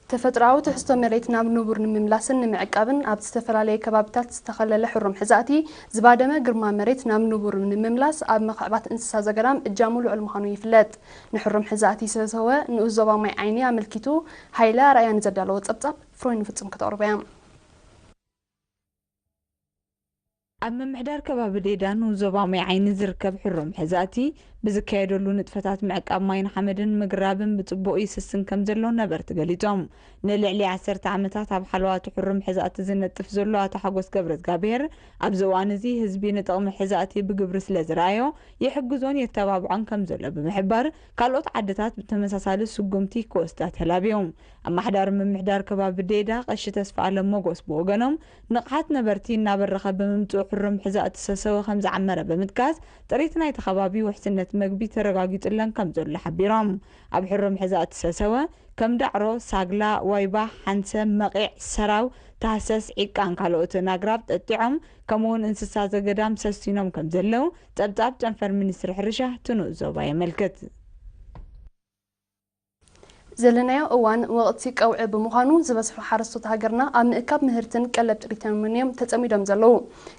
ተፈጥሮኣዊ ትሕዝቶ መሬት ናብ ንቡር ንምምላስን ንምዕቃብን፣ ኣብ ዝተፈላለየ ከባቢታት ዝተኸለለ ሕሩም ሕዛእቲ ዝባደመ ግርማ መሬት ናብ ንቡር ንምምላስ፣ ኣብ ምኽዕባት እንስሳ ዘገዳም እጃሙ ልዑል ምዃኑ ይፍለጥ። ንሕሩም ሕዛእቲ ሰሰወ ንኡስ ዞባ ማይ ዓይኒ ኣመልኪቱ፣ ሃይለ ኣርኣያ ንዘዳለዎ ጸብጻብ ፍሮይን ፍጹም ከተቕርቦ እያ። ኣብ ምምሕዳር ከባቢ ዴዳ ንኡስ ዞባ ማይ ዓይኒ ዝርከብ ሕሩም ሕዛእቲ ብዝካየደሉ ንጥፈታት ምዕቃብ ማይን ሓመድን ምግራብን ብጽቡቕ ይስስን ከም ዘሎ ነበርቲ ገሊጾም። ንልዕሊ ዓሰርተ ዓመታት ኣብ ሓለዋ እቲ ሕሩም ሕዛእቲ ዝነጥፍ ዘሎ ኣቶ ሓጎስ ገብረዝጋብሄር፣ ኣብዚ እዋን እዚ ህዝቢ ንጥቕሚ ሕዛእቲ ብግብሪ ስለ ዝረኣዮ፣ ይሕግዞን የተባብዖን ከም ዘሎ ብምሕባር፣ ካልኦት ዓድታት ብተመሳሳሊ ስጉምቲ ክወስዳ ተላብዮም። ኣማሕዳሪ ምምሕዳር ከባቢ ዴዳ ቀሺ ተስፋ ኣለም ሞጎስ ብወገኖም፣ ንቕሓት ነበርቲ እናበረኸ ብምምፅኡ ሕሩም ሕዛእቲ ሰሰወ ከም ዝዓመረ ብምጥቃስ፣ ጥሪት ናይቲ ከባቢ ውሕስነት መግቢ ተረጋጊፁለን ከም ዘሎ ሓቢሮም። ኣብ ሕሩም ሕዛእቲ ሰሰወ ከም ዳዕሮ፣ ሳግላ፣ ዋይባ፣ ሓንሰ፣ መቒዕ፣ ሰራው፣ ታህሰስ፣ ዒቃን ካልኦትን ኣግራብ ጠጢዖም፣ ከምኡውን እንስሳ ዘገዳም ሰሲኖም ከም ዘለዉ ጸብጻብ ጨንፈር ሚኒስትሪ ሕርሻ እቲ ንኡስ ዞባ የመልክት። ዘለናዮ እዋን ወቕቲ ቀውዒ ብምዃኑ፣ ዝበዝሑ ሓረስቶት ሃገርና ኣብ ምእካብ ምህርትን ቀለብ ጥሪትን እዮም ተጸሚዶም ዘለዉ።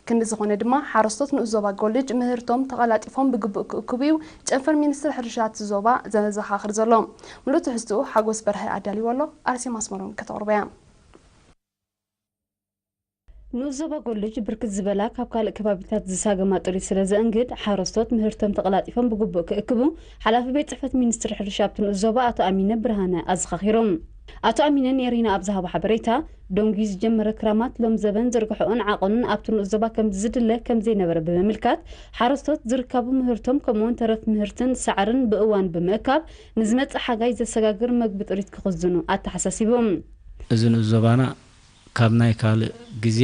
ክንዲ ዝኾነ ድማ፣ ሓረስቶት ንኡስ ዞባ ጎልጅ ምህርቶም ተቐላጢፎም ብግቡእ ክእክቡ እዩ ጨንፈር ሚኒስትሪ ሕርሻ እቲ ዞባ ዘዘኻኽር ዘሎ። ሙሉእ ትሕዝትኡ ሓጎስ በርሀ ኣዳልይዎ ኣሎ። ኣርሴማ ኣስመሮም ከተቕርቦ እያ። ንኡስ ዞባ ጎልጅ ብርክት ዝበላ ካብ ካልእ ከባቢታት ዝሳገማ ጥሪት ስለ ዘእንግድ፣ ሓረስቶት ምህርቶም ተቐላጢፎም ብግቡእ ክእክቡ ሓላፊ ቤት ጽሕፈት ሚኒስትሪ ሕርሻ ኣብቲ ንኡስ ዞባ ኣቶ ኣሚነ ብርሃነ ኣዘኻኺሮም። ኣቶ ኣሚነ ንኤሪና ኣብ ዝሃቦ ሓበሬታ፣ ደንጉዩ ዝጀመረ ክራማት ሎም ዘበን ዝርግሐኦን ዓቐኑን ኣብቲ ንኡስ ዞባ ከምቲ ዝድለ ከም ዘይነበረ ብምምልካት፣ ሓረስቶት ዝርካቡ ምህርቶም ከምኡውን ተረፍ ምህርትን ሳዕርን ብእዋን ብምእካብ ንዝመጽእ ሓጋይ ዘሰጋግር መግቢ ጥሪት ክኽዝኑ ኣተሓሳሲቦም። እዚ ንኡስ ዞባና ካብ ናይ ካልእ ግዜ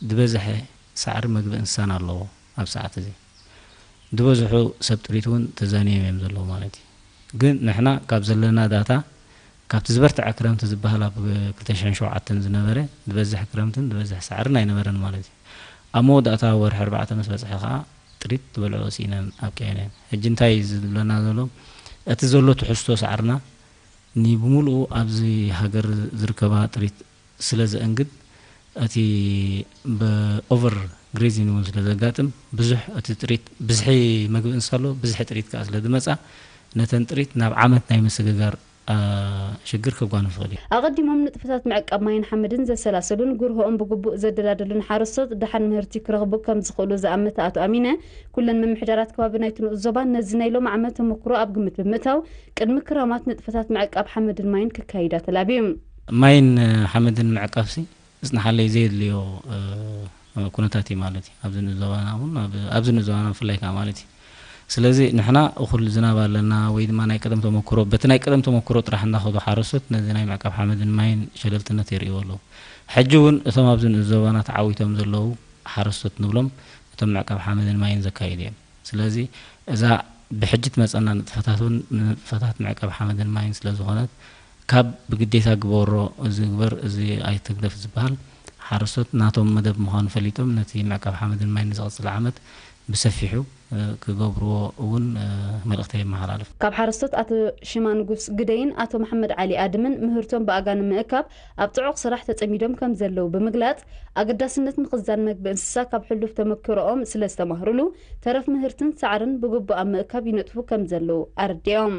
ዝበዝሐ ሳዕሪ መግቢ እንስሳን ኣለዎ። ኣብ ሰዓት እዚ ዝበዝሑ ሰብ ጥሪት እውን ተዛንዮም እዮም ዘለዉ ማለት እዩ። ግን ንሕና ካብ ዘለና ዳታ፣ ካብቲ ዝበርትዐ ክረምቲ ዝበሃል ኣብ ክልተ ሽሕን ሸውዓተን ዝነበረ፣ ዝበዝሕ ክረምትን ዝበዝሕ ሳዕርን ኣይነበረን ማለት እዩ። ኣብ መወዳእታ ወርሒ ኣርባዕተ ምስ በጽሐ ከኣ ጥሪት ዝበልዖ ስኢነን ኣብቂዐን እየን። ሕጂ እንታይ እዩ ዝብለና ዘሎ? እቲ ዘሎ ትሕዝቶ ሳዕርና ንብምሉኡ ኣብዚ ሃገር ዝርከባ ጥሪት ስለ ዘእንግድ፣ እቲ ብኦቨር ግሬዚንግ እውን ስለ ዘጋጥም፣ ብዙሕ እቲ ጥሪት፣ ብዝሒ መግቢ እንስሳ ኣሎ፣ ብዝሒ ጥሪት ከኣ ስለ ዝመጻ፣ ነተን ጥሪት ናብ ዓመት ናይ ምስግጋር፣ አ፣ ሽግር ከጓንፍ ይኽእል እዩ። ኣቐዲሞም ንጥፈታት ምዕቃብ ማይን ሓመድን ዘሰላሰሉን ጉርሆኦም ብግቡእ ዘደላደሉን ሓረስቶት ደሓን ምህርቲ ክረኽቡ ከም ዝኽእሉ ዝኣመተ ኣቶ ኣሚነ፣ ኩለን ምምሕዳራት ከባቢ ናይቲ ንኡስ ዞባ ነዚ ናይ ሎም ዓመት ተመክሮ ኣብ ግምት ብምእታው፣ ቅድሚ ክራማት ንጥፈታት ምዕቃብ ሓመድን ማይን ክካይዳ ተላብዩ። ማይን ሓመድን ምዕቃብሲ እጽንሓለይ ዘየድልዮ፣ እ፣ ኩነታት እዩ ማለት እዩ። ኣብዚ ንኡስ ዞባና እውን፣ ኣብ-፣ ኣብዚ ንኡስ ዞባና ብፍላይ ከኣ ማለት እዩ። ስለዚ ንሕና እኹል ዝናብ ኣለና ወይ ድማ ናይ ቀደም ተመክሮ፣ በቲ ናይ ቀደም ተመክሮ ጥራሕ እንዳኸዱ ሓረስቶት ነዚ ናይ ምዕቃብ ሓመድን ማይን ሸለልትነት የርእይዎ ኣለዉ። ሕጂ እውን እቶም ኣብዚ ንኡስ ዞባና ተዓዊቶም ዘለዉ ሓረስቶት ንብሎም እቶም ምዕቃብ ሓመድን ማይን ዘካይዱ እዮም። ስለዚ እዛ ብሕጂ ትመጸና ንጥፈታት እውን ንጥፈታት ምዕቃብ ሓመድን ማይን ስለ ዝኾነት፣ ካብ ብግዴታ ግበሮ፣ እዚ ግበር፣ እዚ ኣይትግደፍ ዝበሃል፣ ሓረስቶት ናቶም መደብ ምዃኑ ፈሊጦም ነቲ ምዕቃብ ሓመድን ማይን ንዝቕጽል ዓመት ብሰፊሑ፣ እ፣ ክገብርዎ እውን፣ እ፣ መልእኽተይ የመሓላልፍ። ካብ ሓረስቶት ኣቶ ሽማ ንጉስ ግደይን ኣቶ መሓመድ ዓሊ ኣድምን ምህርቶም ብኣጋ ንምእካብ ኣብ ጽዑቕ ስራሕ ተጸሚዶም ከም ዘለዉ ብምግላጽ፣ ኣገዳስነት ምኽዛን መግቢ እንስሳ ካብ ሕሉፍ ተመክሮኦም ስለ ዝተማህሩሉ፣ ተረፍ ምህርትን ሳዕርን ብግቡእ ኣብ ምእካብ ይነጥፉ ከም ዘለዉ ኣረዲኦም።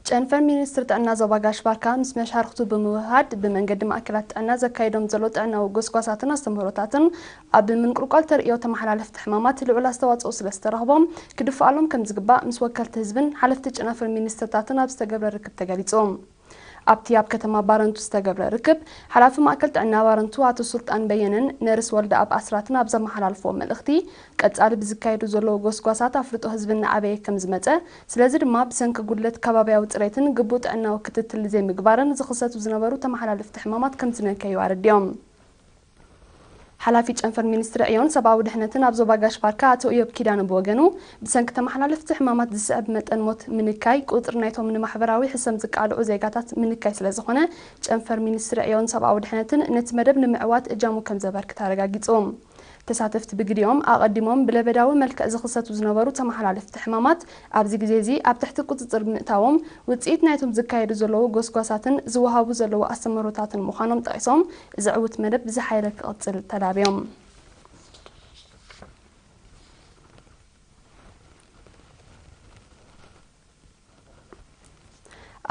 ጨንፈር ሚኒስትሪ ጥዕና ዞባ ጋሽ ባርካ ምስ መሻርኽቱ ብምውህሃድ፣ ብመንገዲ ማእከላት ጥዕና ዘካይዶም ዘሎ ጥዕናዊ ጎስጓሳትን ኣስተምህሮታትን፣ ኣብ ምንቁልቋል ተርእዮ ተመሓላለፍቲ ሕማማት ልዑል ኣስተዋጽኦ ስለ ዝተረኽቦም፣ ክድፍኣሎም ከም ዝግባእ ምስ ወከልቲ ህዝብን ሓለፍቲ ጨናፍር ሚኒስትርታትን ኣብ ዝተገብረ ርክብ ተገሊጹ። ኣብቲ ኣብ ከተማ ባረንቱ ዝተገብረ ርክብ፣ ሓላፊ ማእከል ጥዕና ባረንቱ ኣቶ ሱልጣን በየነን ነርስ ወልደኣብ ኣስራትን ኣብ ዘመሓላልፍዎ መልእኽቲ፣ ቀጻሊ ብዝካየዱ ዘለዉ ጎስጓሳት ኣፍልጦ ህዝቢ እናዓበየ ከም ዝመጸ፣ ስለዚ ድማ ብሰንኪ ጉድለት ከባብያዊ ጽሬትን ግቡእ ጥዕናዊ ክትትል ዘይምግባርን ዝኽሰቱ ዝነበሩ ተመሓላለፍቲ ሕማማት ከም ዝነከዩ ኣረዲኦም። ሓላፊ ጨንፈር ሚኒስትሪ ዕዮን ሰብኣዊ ድሕነትን ኣብ ዞባ ጋሽ ባርካ ኣቶ እዮብ ኪዳነ ብወገኑ፣ ብሰንኪ ተመሓላለፍቲ ሕማማት ዝስዕብ መጠን ሞት ምንካይ፣ ቁጽሪ ናይቶም ንማሕበራዊ ሕሰም ዝቃልዑ ዜጋታት ምንካይ ስለ ዝኾነ፣ ጨንፈር ሚኒስትሪ ዕዮን ሰብኣዊ ድሕነትን ነቲ መደብ ንምዕዋት እጃሙ ከም ዘበርክት ኣረጋጊጹ። ተሳተፍቲ ብግዲኦም ኣቐዲሞም ብለበዳዊ መልክዕ ዝኽሰቱ ዝነበሩ ተመሓላለፍቲ ሕማማት ኣብዚ ግዜ እዚ ኣብ ትሕቲ ቁጽጽር ብምእታዎም፣ ውጽኢት ናይቶም ዝካየዱ ዘለዉ ጎስጓሳትን ዝወሃቡ ዘለዉ ኣስተምህሮታትን ምዃኖም ጠቒሶም፣ እዚ ዕዉት መደብ ብዝሓየለ ክቕጽል ተላብዮም።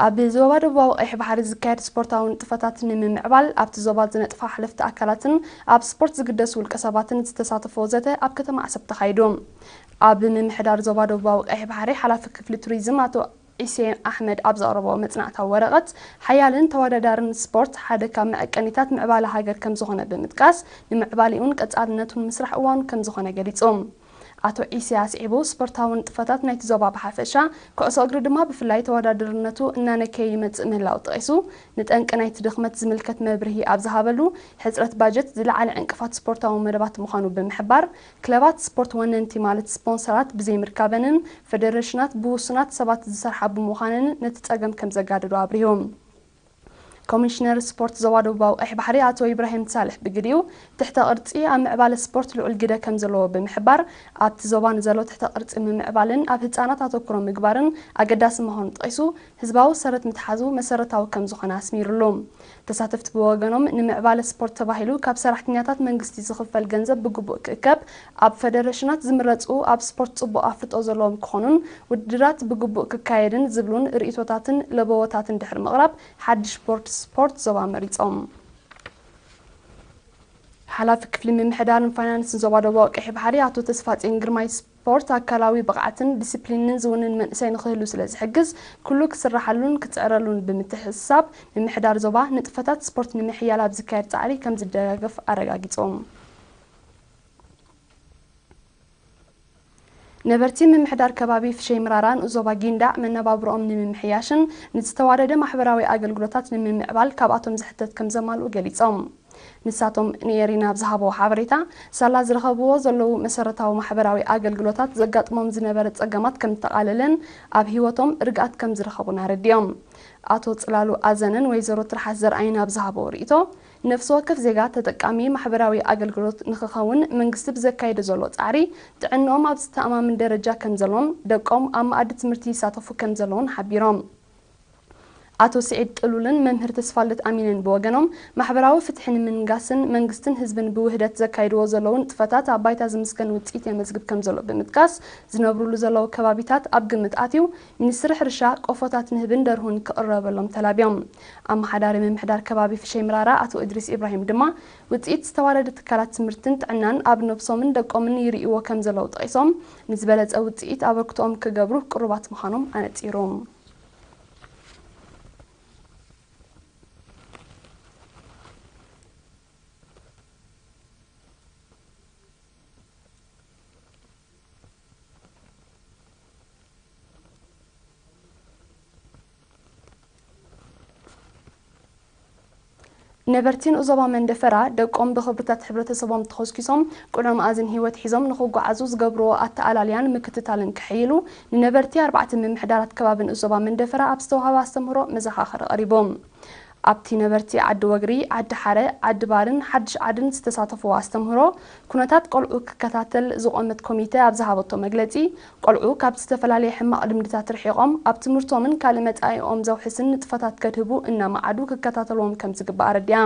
ኣብ ዞባ ደቡባዊ ቀይሕ ባሕሪ ዝካየድ ስፖርታዊ ንጥፈታት ንምምዕባል ኣብቲ ዞባ ዝነጥፋ ሓለፍቲ ኣካላትን ኣብ ስፖርት ዝግደሱ ውልቀ ሰባትን ዝተሳተፎ ዘተ ኣብ ከተማ ዓሰብ ተኻይዱ። ኣብ ምምሕዳር ዞባ ደቡባዊ ቀይሕ ባሕሪ ሓላፊ ክፍሊ ቱሪዝም ኣቶ ዒሴ ኣሕመድ ኣብ ዘቕረቦ መጽናዕታዊ ወረቐት፣ ሓያልን ተወዳዳርን ስፖርት ሓደ ካብ መዐቀኒታት ምዕባለ ሃገር ከም ዝኾነ ብምጥቃስ፣ ንምዕባሌኡን ቀጻልነቱን ምስራሕ እዋኑ ከም ዝኾነ ገሊጹ። ኣቶ ዒሴ ኣስዒቡ፣ ስፖርታዊ ንጥፈታት ናይቲ ዞባ ብሓፈሻ፣ ኩዕሶ እግሪ ድማ ብፍላይ ተወዳዳርነቱ እናነከየ ይመጽእ ምህላው ጠቒሱ፣ ንጠንቂ ናይቲ ድኽመት ዝምልከት መብርሂ ኣብ ዝሃበሉ፣ ሕጽረት ባጀት ዝለዓለ ዕንቅፋት ስፖርታዊ መደባት ምዃኑ ብምሕባር፣ ክለባት ስፖርት ወነንቲ ማለት ስፖንሰራት ብዘይምርካበንን ፈደረሽናት ብውሱናት ሰባት ዝሰርሓ ብምዃነን ነቲ ጸገም ከም ዘጋደዶ ኣብሪሁ። ኮሚሽነር ስፖርት ዞባ ደቡባዊ ቀይሕ ባሕሪ ኣቶ ኢብራሂም ሳልሕ ብግዲኡ፣ ትሕተ ቅርጺ ኣብ ምዕባለ ስፖርት ልዑል ግደ ከም ዘለዎ ብምሕባር፣ ኣብቲ ዞባ ንዘሎ ትሕተ ቅርጺ ምምዕባልን ኣብ ህጻናት ኣተኩሮ ምግባርን ኣገዳሲ ምዃኑ ጠቒሱ፣ ህዝባዊ ሰረት ምትሓዙ መሰረታዊ ከም ዝኾነ ኣስሚሩሉ። ተሳተፍቲ ብወገኖም፣ ንምዕባለ ስፖርት ተባሂሉ ካብ ሰራሕተኛታት መንግስቲ ዝኽፈል ገንዘብ ብግቡእ ክእከብ፣ ኣብ ፈደረሽናት ዝምረጹ ኣብ ስፖርት ጽቡቕ ኣፍልጦ ዘለዎም ክኾኑን ውድድራት ብግቡእ ክካየድን ዝብሉን ርእይቶታትን ለበዎታትን ድሕሪ ምቕራብ፣ ሓድሽ ቦርድ ስፖርት ዞባ መሪጾም። ሓላፊ ክፍሊ ምምሕዳርን ፋይናንስን ዞባ ደቡብ ቀይሕ ባሕሪ ኣቶ ተስፋጽዮን ግርማይ፣ ስፖርት ኣካላዊ ብቕዓትን ዲሲፕሊንን ዝውንን መንእሰይ ንኽህሉ ስለ ዝሕግዝ፣ ኩሉ ክስራሓሉን ክጽዕረሉን ብምትሕስሳብ፣ ምምሕዳር ዞባ ንጥፈታት ስፖርት ንምሕያል ኣብ ዝካየድ ጻዕሪ ከም ዝደጋገፍ ኣረጋጊጾም። ነበርቲ ምምሕዳር ከባቢ ፍሸይ ምራራ ንኡስ ዞባ ጊንዳዕ መነባብሮኦም ንምምሕያሽን ንዝተዋደደ ማሕበራዊ ኣገልግሎታት ንምምዕባል ካብኣቶም ዝሕተት ከም ዘማልኡ ገሊጾም። ንሳቶም ንኤሪና ኣብ ዝሃብዎ ሓበሬታ፣ ሳላ ዝረኸብዎ ዘለዉ መሰረታዊ ማሕበራዊ ኣገልግሎታት ዘጋጥሞም ዝነበረ ጸገማት ከም እተቓለለን ኣብ ህይወቶም ርግኣት ከም ዝረኸቡን ኣረዲኦም። ኣቶ ጽላሉ ኣዘነን ወይዘሮ ትርሓስ ዘርኣይን ኣብ ዝሃብዎ ርእይቶ፣ ነፍሲ ወከፍ ዜጋ ተጠቃሚ ማሕበራዊ ኣገልግሎት ንኽኸውን መንግስቲ ብዘካየዶ ዘሎ ጻዕሪ፣ ጥዕንኦም ኣብ ዝተኣማምን ደረጃ ከም ዘሎን ደቆም ኣብ መኣዲ ትምህርቲ ይሳተፉ ከም ዘለውን ሓቢሮም። ኣቶ ስዒድ ጥሉልን መምህር ተስፋልደት ኣሚንን ብወገኖም፣ ማሕበራዊ ፍትሒ ንምንጋስን መንግስትን ህዝብን ብውህደት ዘካይድዎ ዘለዉ ንጥፈታት ኣብ ባይታ ዝምስገን ውጽኢት የመዝግብ ከም ዘሎ ብምጥቃስ፣ ዝነብሩሉ ዘለዉ ከባቢታት ኣብ ግምት ኣትዩ፣ ሚኒስትሪ ሕርሻ ቆፎታት ንህብን ደርሁን ክቕረበሎም ተላብዮም። ኣመሓዳሪ ምምሕዳር ከባቢ ፍሸይ ምራራ ኣቶ እድሪስ ኢብራሂም ድማ፣ ውጽኢት ዝተዋደደ ትካላት ትምህርትን ጥዕናን ኣብ ነብሶምን ደቆምን ይርእይዎ ከም ዘለዉ ጠቒሶም፣ ንዝበለጸ ውጽኢት ኣበርክቶኦም ክገብሩ ቅሩባት ምዃኖም ኣነጺሩ። ነበርቲ ንኡስ ዞባ መንደፈራ ደቆም ብኽብርታት ሕብረተሰቦም ተኾስኪሶም ቁኑዕ መኣዝን ህይወት ሒዞም ንኽጓዓዙ ዝገብርዎ ኣተኣላልያን ምክትታልን ከሐይሉ ንነበርቲ ኣርባዕተ ምምሕዳራት ከባቢ ንኡስ ዞባ መንደፈራ ኣብ ዝተዋህበ ኣስተምህሮ መዘኻኸሪ ቀሪቦም። ኣብቲ ነበርቲ ዓዲ ወግሪ፣ ዓዲ ሓረ፣ ዓዲ ባርን ሓድሽ ዓድን ዝተሳተፍዎ ኣስተምህሮ፣ ኩነታት ቆልዑ ክከታተል ዝቖመት ኮሚተ ኣብ ዝሃበቶ መግለጺ፣ ቆልዑ ካብ ዝተፈላለየ ሕማቕ ልምድታት ርሒቖም ኣብ ትምህርቶምን ካልእ መጻኢኦም ዘውሕስን ንጥፈታት ከድህቡ እናመዓዱ ክከታተልዎም ከም ዝግባእ ኣረዲኣ።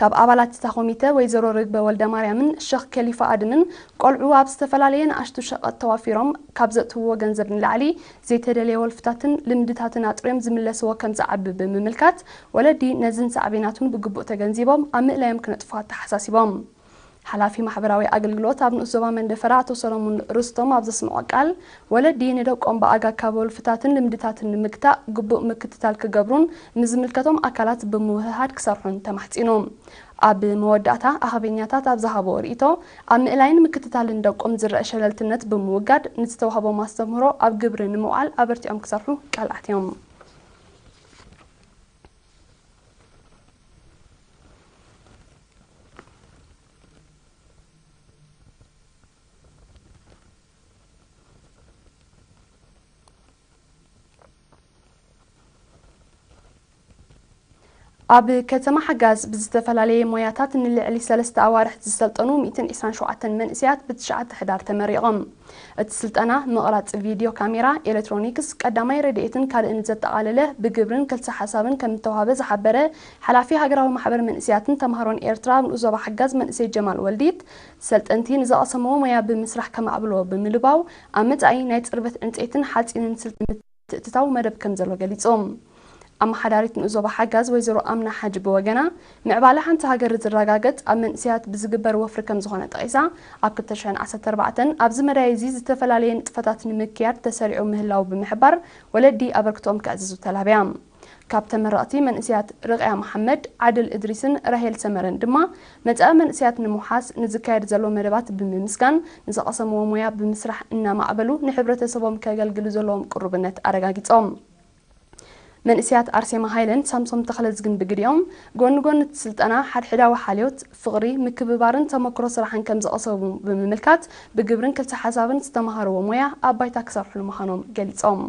ካብ ኣባላት እታ ኮሚተ ወይዘሮ ርግበ ወልደማርያምን ሸኽ ከሊፋ ኣድምን ቆልዑ ኣብ ዝተፈላለየ ንኣሽቱ ሸቐጥ ተዋፊሮም ካብ ዘእትውዎ ገንዘብ ንላዕሊ ዘይተደልየ ወልፍታትን ልምድታትን ኣጥርዮም ዝምለስዎ ከም ዝዓቢ ብምምልካት፣ ወለዲ ነዝን ሳዕቤናቱን ብግቡእ ተገንዚቦም ኣብ ምእላዮም ክነጥፉ ኣተሓሳሲቦም። ሓላፊ ማሕበራዊ ኣገልግሎት ኣብ ንኡስ ዞባ መንደፈራ ኣቶ ሰሎሙን ርስቶም ኣብ ዘስምዖ ቃል፣ ወለዲ ንደቆም ብኣጋ ካብ ወልፍታትን ልምድታትን ንምግታእ ግቡእ ምክትታል ክገብሩን ምስ ዝምልከቶም ኣካላት ብምውህሃድ ክሰርሑን ተማሕጺኑ። ኣብ መወዳእታ ኣኸበኛታት ኣብ ዝሃብዎ ርእይቶ፣ ኣብ ምእላይን ምክትታልን ደቆም ዝረአ ሸለልትነት ብምውጋድ ንዝተዋህቦም ኣስተምህሮ ኣብ ግብሪ ንምውዓል ኣበርቲዖም ክሰርሑ ቃል ኣትዮም። ኣብ ከተማ ሓጋዝ ብዝተፈላለየ ሞያታት ንልዕሊ ሰለስተ ኣዋርሕ ዝሰልጠኑ ሚእትን ዕስራን ሸውዓተን መንእሰያት ብትሽዓተ ሕዳር ተመሪቖም። እቲ ስልጠና ምቕራጽ ቪድዮ ካሜራ፣ ኤሌክትሮኒክስ፣ ቀዳማይ ረድኤትን ካልእን ዘጠቓለለ ብግብርን ክልሰ ሓሳብን ከም እተዋህበ ዝሓበረ ሓላፊ ሃገራዊ ማሕበር መንእሰያትን ተምሃሮን ኤርትራ ኣብ ንኡስ ዞባ ሓጋዝ መንእሰይ ጀማል ወልዲት፣ ሰልጠንቲ ንዝቐሰምዎ ሞያ ብምስራሕ ከማዕብልዎ ብምልባው ኣብ መጻኢ ናይ ጽርበት ዕንጸይትን ሓጺንን ስልቲ ምትእትታው መደብ ከም ዘሎ ገሊጹ። ኣመሓዳሪት ንኡስ ዞባ ሓጋዝ ወይዘሮ ኣምና ሓጂ ብወገና፣ ምዕባለ ሓንቲ ሃገር ዝረጋገጽ ኣብ መንእሰያት ብዝግበር ወፍሪ ከም ዝኾነ ጠቒሳ፣ ኣብ ክልተ ሽሕን ዓሰርተ ኣርባዕተን ኣብዚ መዳይ እዚ ዝተፈላለየ ንጥፈታት ንምክያድ ተሰሪዑ ምህላው ብምሕባር፣ ወለዲ ኣበርክቶኦም ከዕዝዙ ተላብያ። ካብ ተመረቕቲ መንእሰያት ርቕያ መሓመድ፣ ዓድል እድሪስን ራሄል ሰመረን ድማ፣ መጻኢ መንእሰያት ንምውሓስ ንዝካየድ ዘሎ መደባት ብምምስጋን፣ ንዝቐሰምዎ ሞያ ብምስራሕ እናማዕበሉ ንሕብረተሰቦም ከገልግሉ ዘለዎም ቅሩብነት ኣረጋጊጾም። መንእሰያት ኣርሴማ ሃይለን ሳምሶም ተኽለዝግን ብግዲኦም፣ ጎኒ ጎኒ እቲ ስልጠና ሓድሕዳዊ ሓልዮት፣ ፍቕሪ፣ ምክብባርን ተመክሮ ስራሕን ከም ዝቐሰሙ ብምምልካት፣ ብግብርን ክልተ ሓሳብን ዝተምሃርዎ ሞያ ኣብ ባይታ ክሰርሑሉ ምዃኖም ገሊጾም።